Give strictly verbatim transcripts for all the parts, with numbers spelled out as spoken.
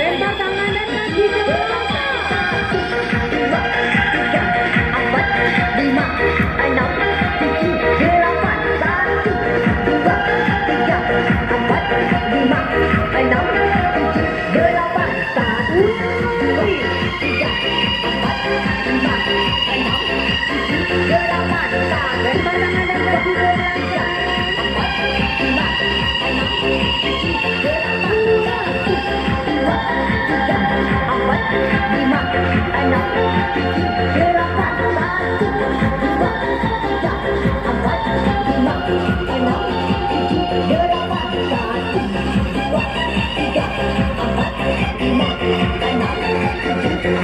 Lempar tangan dan kaki ke bawah. Dua, tiga, empat, lima, enam, tujuh, delapan, satu, dua, tiga, empat, lima, enam, tujuh, delapan, satu, dua, tiga, empat, lima, enam, tujuh, delapan, satu, dua, tiga, empat, lima, enam, tujuh, delapan, satu, dua, tiga, empat, lima, enam, tujuh, delapan, satu, dua, tiga, empat, lima, enam, tujuh, delapan, satu, dua, tiga, empat, lima, enam, tujuh, delapan, satu, dua, tiga, empat, lima, enam, tujuh, delapan,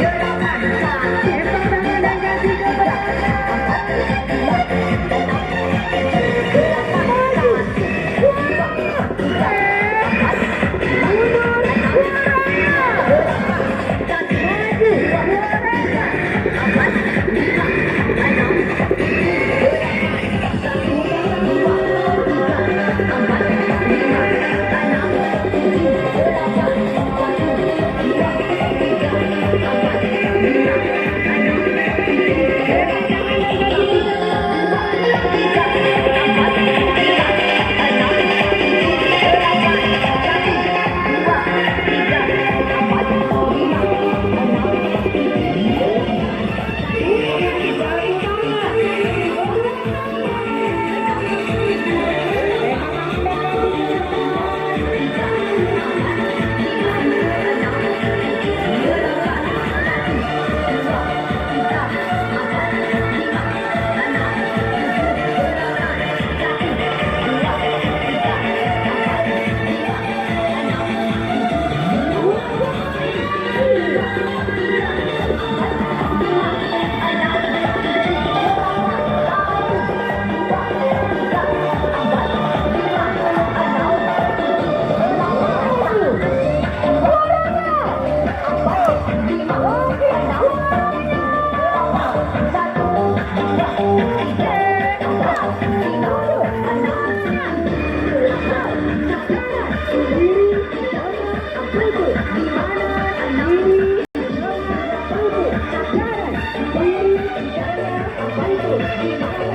satu, dua,